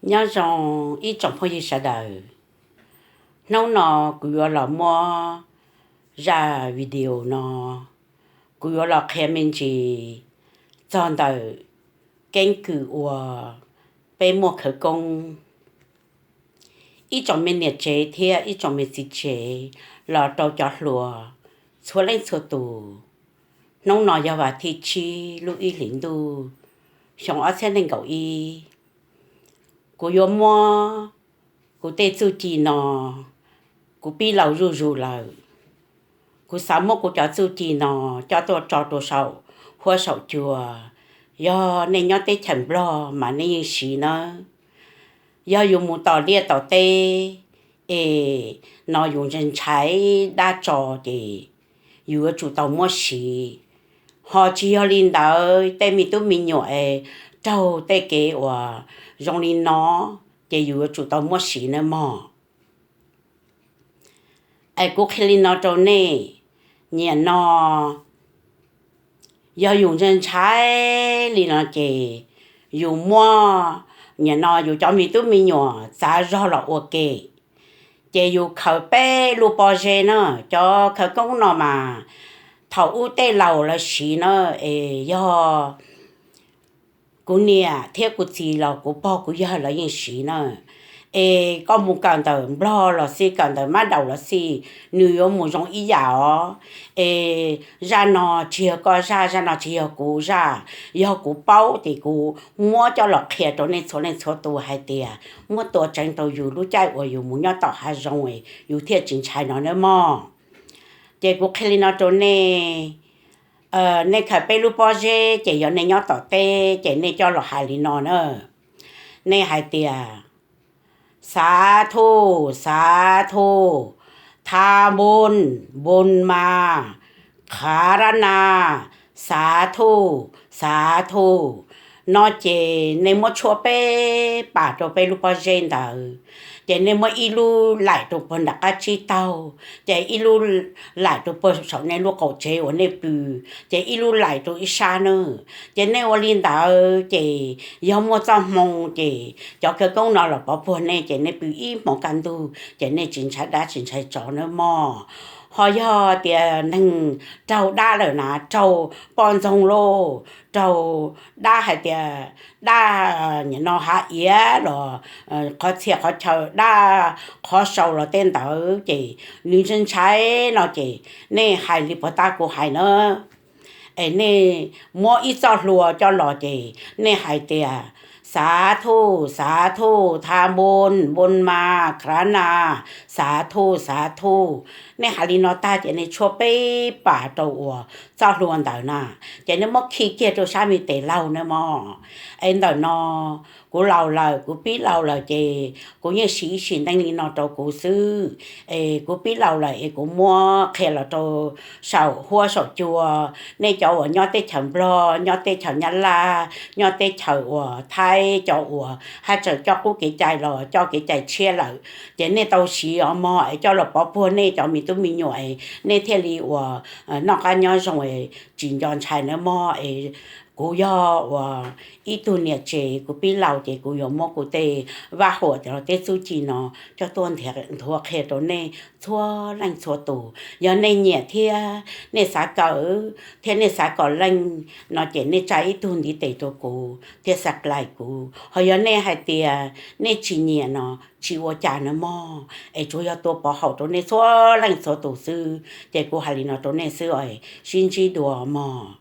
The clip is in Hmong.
Nyob zoo ib tsoom phooj ywg sawv daws, hnub no kuv yuav los muab zaj video no, kuv yuav los qhia me ntsis txog ntawm keeb kwm uas peb muaj khawv koob. Ib tsoom me niam tsev thiab ib tsoom me txiv tsev los rau cov hluas txhua leej txhua tus, hnub no yog vas thib tsib lub ib hlis ntuj xyoo ob txhiab nees nkaum ib. Kuv yuav muab kuv tej txuj ci no, kuv pib laus zuj zus lawm, kuv xav muab kuv cov txuj ci no coj tuaj tso rau saum huab saum cua. Yog nej nyob teb chaws Nplog mas nej yeej siv nawb. Yog yus mus tom liaj tom teb es no yus ntshai ntshai dab tso ces yus yuav tsum tau muab siv. Ho tsis yog li ntawd, tej me tub me nyuam es raug tej kev uas zoo li no ces yus yuav tsum tau muab siv nawb mog. Es kuv qhia li no rau nej, nyiam no yog yus ntshai ntshai li no ces yus muab, nyiam no yus cov me tub me nyuam txav zog los ua ke, ces yus khaws peb lub pob zeb na. Cov khawv koob no mas thaum ub tej laus lawv siv na, es yog kuv niam thiab kuv txiv los kuv pog kuv yawg lawv yeej siv na. Es koj mus kawm ntawm Nplog los xij, kawm ntawm Mab Daus los xij, nws yuav mus zoo ib yam os. Es zaj no tsis yog koj zaj, zaj no tsis yog kuv zaj, yog kuv paub ces kuv muab coj los qhia rau nej txhua leej txhua tus hais tias muab tua tseev rau yus lub caij uas yus mus nyob tom hav zoov yus thiaj tsis ntshai no nawb mog. Ces kuv qhia li no rau nej, nej khaws peb lub pob zeb ces yog nej nyob tom teb ces nej coj los hais li no na. Nej hais tias, xav thuj, xav thuj, tha npun, npun mas, khav rab na, xav thuj, xav thuj. No ces nej muab tshuab peb pas rau peb lub pob zeb ntawd, ces nej muab ib lub laim rau puag nram qab tsib taug, ces ib lub laim rau puag saum nej lub qaum tsev uas nej pw, ces ib lub laim rau ib sab na. Ces nej ua li ntawd ces yog muaj txoj hmoo ces cov khawv koob no los pov puag nej ces nej pw ib hmos kaj ntug ces nej tsis ntshai dab tsis ntshai tsov nawb mog. Ho yog tias neeg raug dab lawm na, raug poj ntxoog lauj, raug dab hais tias dab, nim no hav iav los qhov txhia qhov chaw, dab qhov sau los tej ntawd ces nws ntshai ntshai no ces nej hais li puag ta kuv hais na. Es nej muab ib txoj hlua coj los ces nej hais tias, xav thuj, xav thuj, tha npun, npun mas, khav rab na, xav thuj, xav thuj. Nej hais li no tag ces nej tshuab peb pas rau uas txoj hlua ntawd na, ces nej muab khi kiag rau sab me tes laug na mog. Es ntawm no kuv laus lawm, kuv pib laus lawm ces kuv yeej siv ib sim neej li no rau kuv xwb. Es kuv pib laus lawm es kuv muab qhia los rau saum huab saum cua. Nej cov uas nyob teb chaws Nplog, nyob teb chaws Nyab Laj, nyob teb chaws uas Thaib, cov uas haj tseem coj qub kev cai los coj kev cai tshiab lawm, ces nej tau siv os mog, es coj los pov puag nej cov me tub me nyuam es nej thiaj li uas noj qab nyob zoo es tsis nco ntshai nawb mog. Es kuv yog uas ib tug niam tsev, kuv pib laus ces kuv yuav muab kuv tej vaj huam los tej txuj ci no coj tuaj nthuav qhia rau nej txhua leej txhua tus. Yog nej nyiam thiab nej xav kawm thiab nej xav kom leej no ces nej tsa ib tug ntiv tes rau kuv thiab subscribe kuv. Ho yog nej hais tias nej tsis nyiam no tsis ua cas nawb mog, es tsuas yog tua pov haum rau nej txhua leej txhua tus xwb. Ces kuv hais li no rau nej xwb os, sib ntsib dua mog.